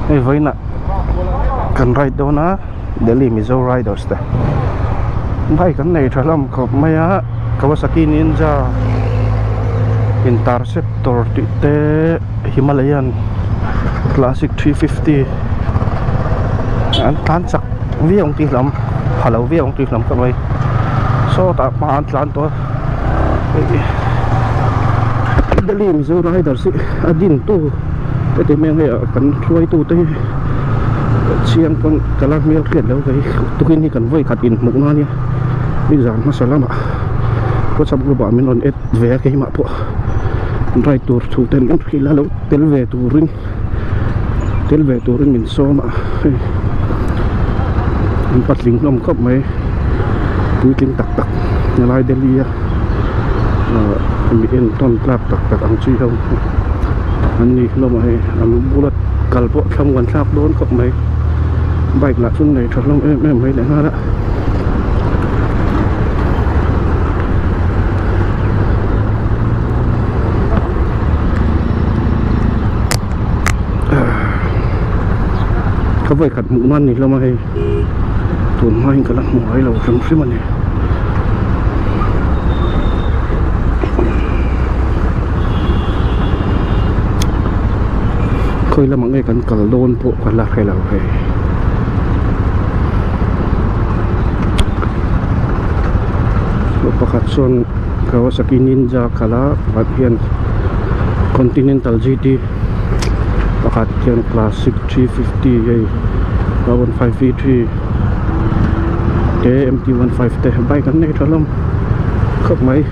Hei vawiinah kan ride dawn a Delhi Mizo Riders te bike an nei tha hlawm khawp mai a Kawasaki Ninja Interceptor tih te Himalayan Classic 350 an tlan chak viau ang tih hlawm pha lo viau ang tih hlawm khawp mai sawtah hma an tlan tawh a. Delhi Mizo Riders hi a din tu te ti hmel hei kan hruaitu te hi chiang pawn ka la hmel hriat lo kei tukin hi kan vawi khat inhmuh na ania nizan hmasa lamah whatsapp group ah min rawn add ve a keimah pawh ride tur thu ten min hrilh a lo tel ve turin tel ve turin min sawm a hei an patling hlawm khawp mai puitling tak tak helai Delhi a ahh mi entawn tlak tak tak ang chi ho an ni hlawm a hei an bula kal pawh thlamuan thlak dawn khawp mai bike lah chu nei tha hlawm em em mai leh nghal a. Ka vawi khat hmuh nan ni hlawm a hei tun hma in ka la hmu ngai lo hrim hrim a ni. Khawi lamah nge kan kal dawn pawh ka la hre lo hei. Pakhat chuan Kawasaki Ninja khalh a pakhat hian Continental GT pakhat hian Classic 350 hei 115 V3 te MT15 te bike an nei tha hlawm khawp mai.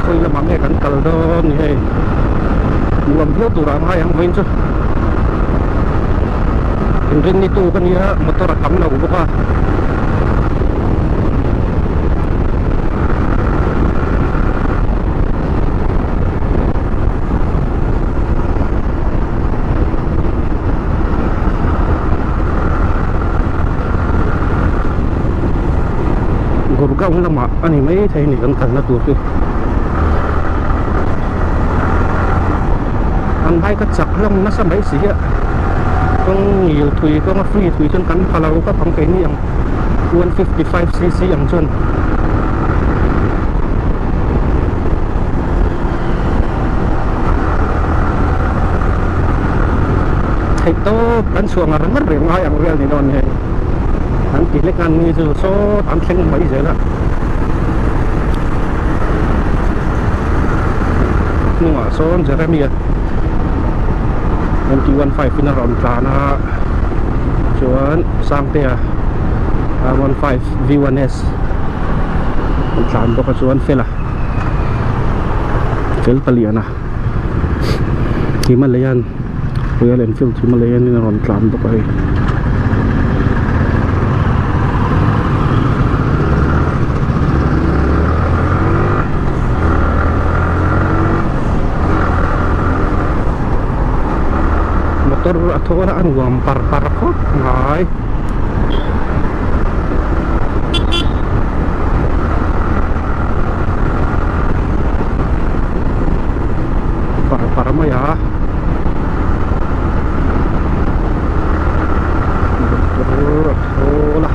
Khawi lamah nge kan kal dawn ni hei nuam viau turah a ngai ang vawiin chu inrinni tu ka nia motor a tam lo bawk a. Gurgaon lamah a ni mai thei a ni kan kalna tur hi an bike a chak hlawm nasa mai si a kawng ngil thui kawng a free thui chuan kan pha lo khawp ang keini ang 155 cc ang chuan. Theih tawp kan chhuah ngar ngar reng ngai ang vel ni dawn hei an ti hlek an ni chu sawt an thleng mai zel a hnungah sawn Jeremia MT15 in a rawn tlan a chuan Sangtea R15 V1S an tlan bawk a chuan Fela fel palian a Himalayan Royal Enfield Himalayan in a rawn tlan bawk a hei. Motor a thawn a a nuam par par khawp mai. Par par mai a. Motor a thawl a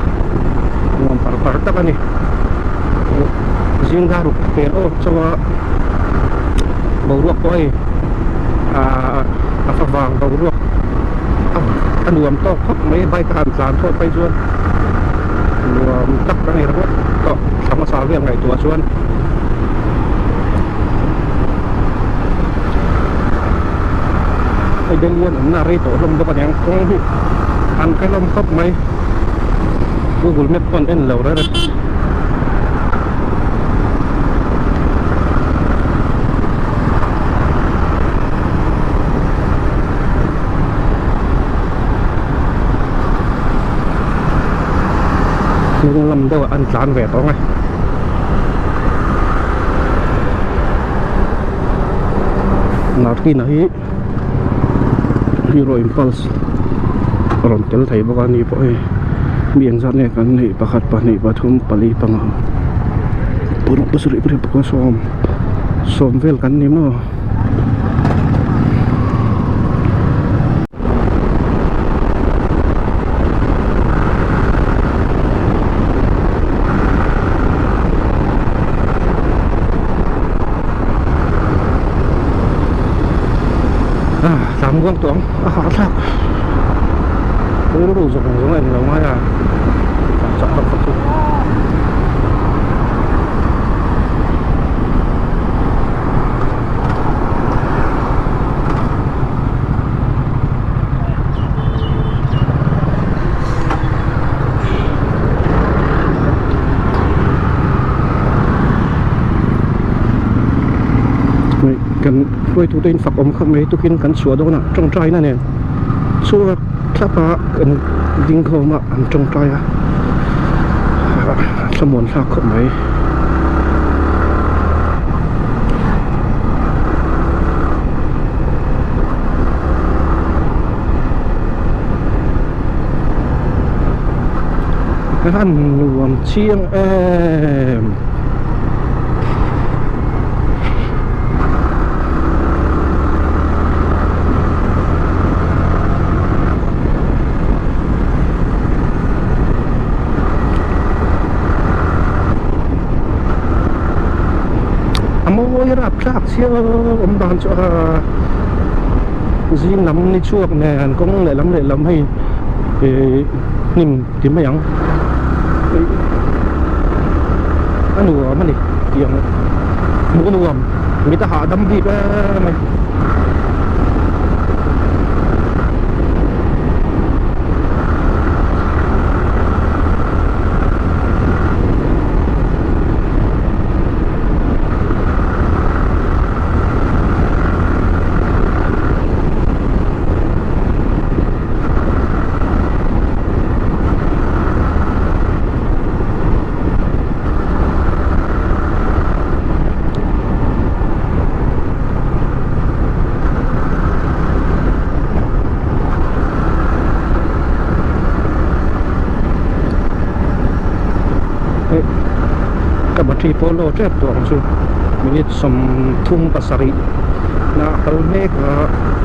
nuam par par tak a ni. Zing ruk hmel awk chauh a boruak pawh hei ahh a favang boruak a nuam tawk khawp mai bike a han tlan thawt phei chuan nuam tak a ni ringawt tawh thla hmasa vel ngaihtuah chuan hei Delhi an awmna a rei tawh hlawm bawk a niang kawng hi an hre hlawm khawp mai Google map pawh an en lo reng reng. Hnung lam deuh ah an tlan ve tawh ang e. Narkina hi Hero Impulse a rawn tel thei bawk a ni pawh hei mi engzat nge kan neih pakhat pahnih pathum pali panga paruk pasarih pariat pakua sawm sawm vel kan ni maw. Tlang buang tawh ang a hahthlak rilru zawng zawng a englo ngai a tlan chak vak vak chu. Kan hruaitute in fak awm khawp mai tukin kan chhuah dawn a tawngtaina nen chhuak thlap a kan ding khawm a an tawngtai a thlamuan thlak khawp mai. Ka han nuam chiang em. A mawi rapthlak chiang awm dan chu a zing lam ni chhuak nen kawng lehlam lehlam hei ih hnim ti mai ang a nuam a ni tiang hmuh a nuam mit a hahdam bik em a ni. Ka battery pawh low tep tawh ang chu minute 37 na a kal mek a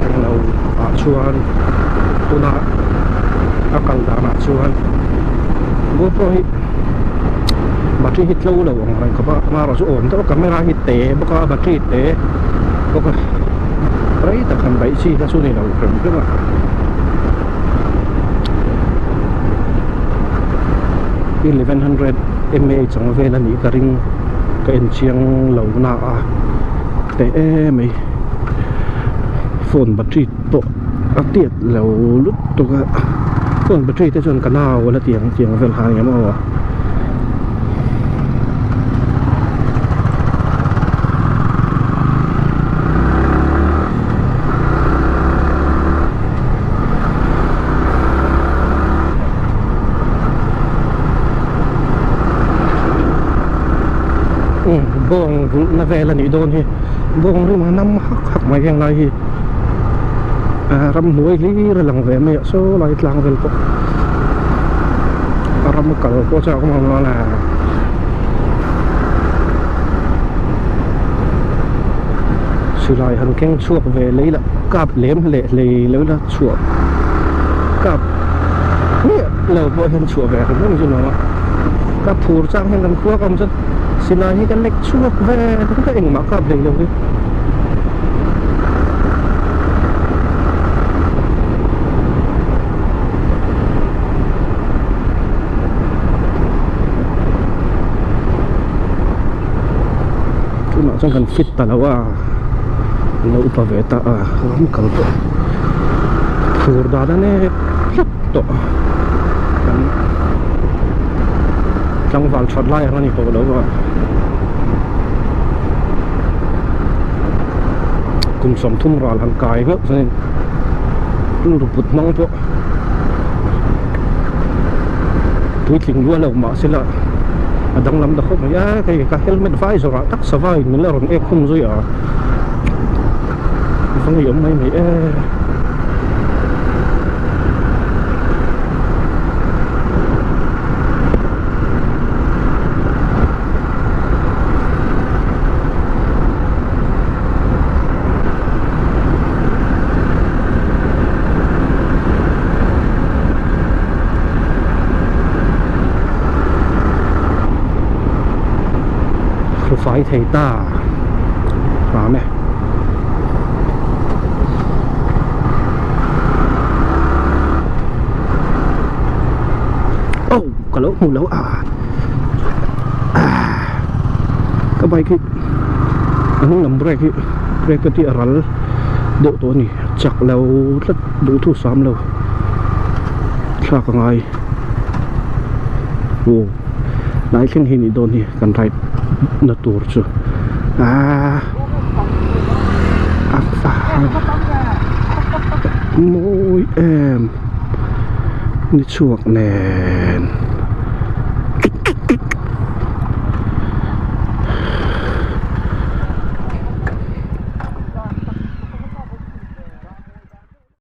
englo ah chuan tuna a kal danah chuan GoPro hi battery hi tlo lo ang reng khawp a amaherawh chu awm deuh a camera hi te bawk a battery te bawk a rei tak han daih chi kha chu ni lo hrim hrim a. 1100 mAh ang vel a nih ka ring ka en chiang lo na a teh em mai phone battery pawh a tiat lo lutuk a phone battery te chuan ka nau a la ti ang tiang vel kha a ni ang maw. Bawng vulh na vel a nih dawn hi bawng rim a nam hak hak mai heng lai hi ramhnuai hlir a lang ve mai a saw lai tlang vel pawh a ram kal pawh chu a awm ang a. Silai han keng chhuak ve lei lah kap lem leh hlei lo la chhuah kap miah lo pawh hian chhuah ve hrim hrim chu nuam a ka phur chang hian kan khua ka awm chuan silai hi ka lek chhuak ve ka engmah kap hlei lo hi. Tunah chuan kan fit ta lo a an lo upa ve ta a ram kal pawh phur dan a nep tlat tawh kan tlangval that lai ang a ni tawh lo a kum 30 ral han kai meuh chuanin rilru put hmang pawh. puitling lua lo mahse la a danglam ta khawp mai a hei ka helmet vai zawrah tak sava in min la rawn ek khum zui a va ngeiawm mai mai e. Fai thei ta hram e. Oh ka lo hmu lo a ka bike hi a hnung lam brake hi brake ka tih a ral deuh tawh a ni chak lo tlat duhthu sam lo thlak a ngai aw lai thleng hi nih dawn hi kan ride na tur chu aaa a mawi em ni chhuak nen.